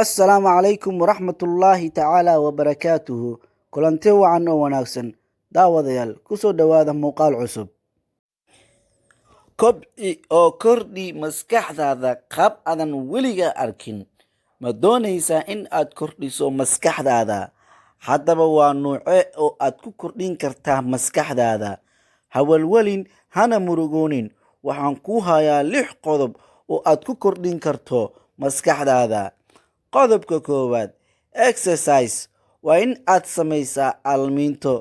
Assalaamu calaykum waraxmatullaahi tacaala wabarakaatuhu. Kulanti wacan oo wanaagsan, daawadayaal, kusoo dhowaada muuqaal cusub. Kobci oo kordhi maskaxdaada qaab aadan weligaa arkin. Ma doonaysaa in aad kordhiso maskaxdaada? Haddaba waa noocee oo aad ku kordhin kartaa maskaxdaada? Ha walwalin, hana murugoonin. Waxaan kuu hayaa lix qodob oo aad ku kordhin karto maskaxdaada. Qodobka koowaad: exercise. Waa in aad samaysaa aalmiinto.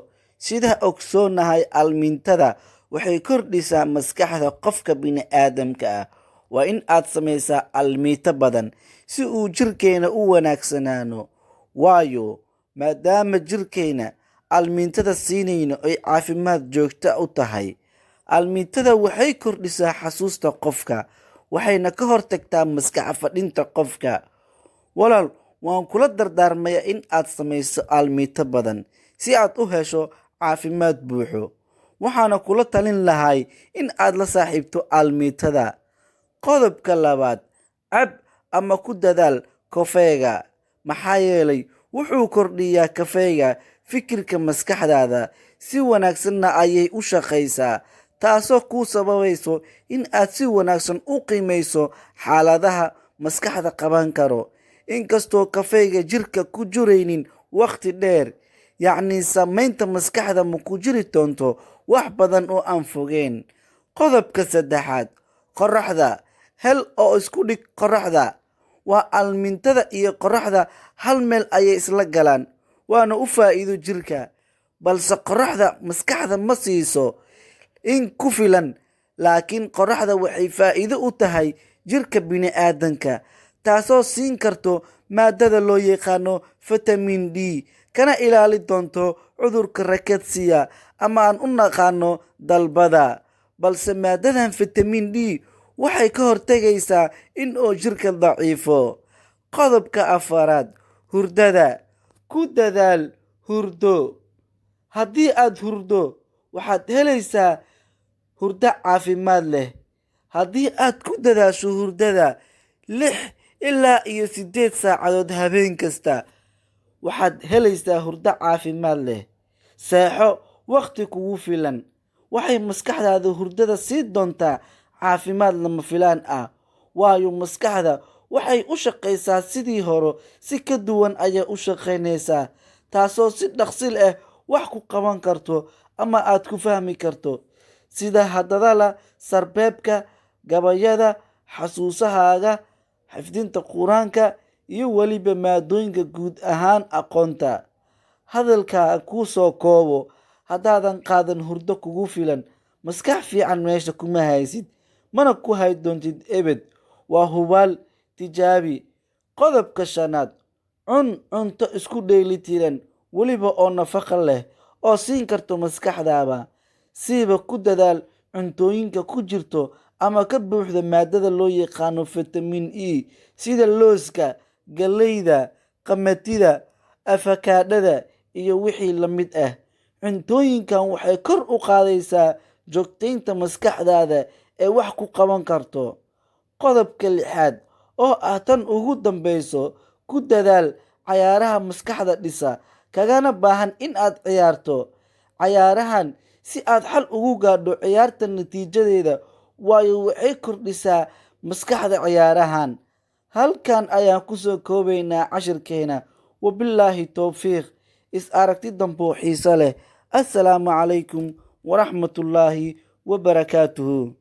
Sida ogsoonahay, aalmiintada waxay kordhisaa maskaxda qofka bini'aadamka ah. Waa in aad samaysaa aalmiito badan si uu jirkeena u wanaagsanaano, waayo maadaama jirkeena aalmiintada siinayno ay caafimaad joogta u tahay. Aalmiintada waxay kordhisaa xasuusta qofka, waxayna ka hortagtaa maskax fadhinta qofka. Walaal, waan kula dardaarmayaa in aad samayso aalmiito badan si aad u hesho caafimaad buuxo, waxaana kula talin lahay in aad la saaxiibto aalmiitada. Qodobka labaad: cab ama ku dadaal kafeega, maxaa yeelay wuxuu kordhiyaa kafeega fikirka maskaxdaada, si wanaagsanna ayay u shaqaysaa, taasoo kuu sababayso in aad si wanaagsan u qiimayso xaaladaha maskaxda qaban karo. Inkastoo kafeega jirka ku jiraynin waqti dheer, yacni saameynta maskaxda ma ku jiri doonto wax badan oo aan fogeyn. Qodobka saddexaad: qoraxda hel oo isku dhig qoraxda. Waa aalmiintada iyo qoraxda hal meel ayay isla galaan, waana u faa'iido jirka, balse qoraxda maskaxda ma siiso in ku filan. Laakiin qoraxda waxay faa'iido u tahay jirka bini'aadanka, taasoo siin karto maadada loo yaqaano vitamin D, kana ilaali doonto cudurka rickettsia ama aan u naqaano dalbada. Balse maadadan vitamin D waxay ka hortegaysaa in uu jirka daciifo. Qodobka afaraad: hurdada. Ku dadaal hurdo. Haddii aad hurdo, waxaad helaysaa hurdo caafimaad leh. Haddii aad ku dadaasho hurdada 6 ilaa iyo 8 saacadood habeen kasta, waxaad helaysaa hurdo caafimaad leh. Seexo waqti kugu filan. Waxay maskaxdaada hurdada siin doontaa caafimaad lama filaan ah, waayo maskaxda waxay u shaqaysaa sidii hore si ka duwan ayay u shaqaynaysaa, taasoo si dhaqsi leh wax ku qaban karto ama aad ku fahmi karto, sida hadalada, sarbeebka, gabayada, xasuusahaaga, xifdinta Qur-aanka iyo weliba maadooyinka guud ahaan aqoonta. Hadalkaa kuu soo koobo: haddaadan qaadan hurdo kugu filan, maskax fiican meesha kuma haysid, mana ku hay doontid ebed. Waa hubaal, tijaabi. Qodobka shanaad: cun cunto isku dheelitiran, weliba oo nafaqo leh oo siin karto maskaxdaada. Siiba ku dadaal cuntooyinka ku jirto ama ka buuxda maadada loo yaqaano vitamin E, sida looska, galleyda, qamatida, afakaadhada iyo wixii la mid ah. Cuntooyinkan waxay kor u qaadaysaa joogtaynta maskaxdaada ee wax ku qaban karto. Qodobka lixaad, oo ah tan ugu dambeyso: ku dadaal cayaaraha maskaxda dhisa, kagana baahan in aad ciyaarto cayaarahan si aad xal ugu gaadho ciyaarta natiijadeeda, waayo waxay kordhisaa maskaxda ciyaarahan. Halkan ayaan kusoo koobaynaa cashirkeena. Wabilaahi towfiiq. Is aragti dambo xiiso leh. Assalaamu calaykum waraxmatullaahi wabarakaatuhu.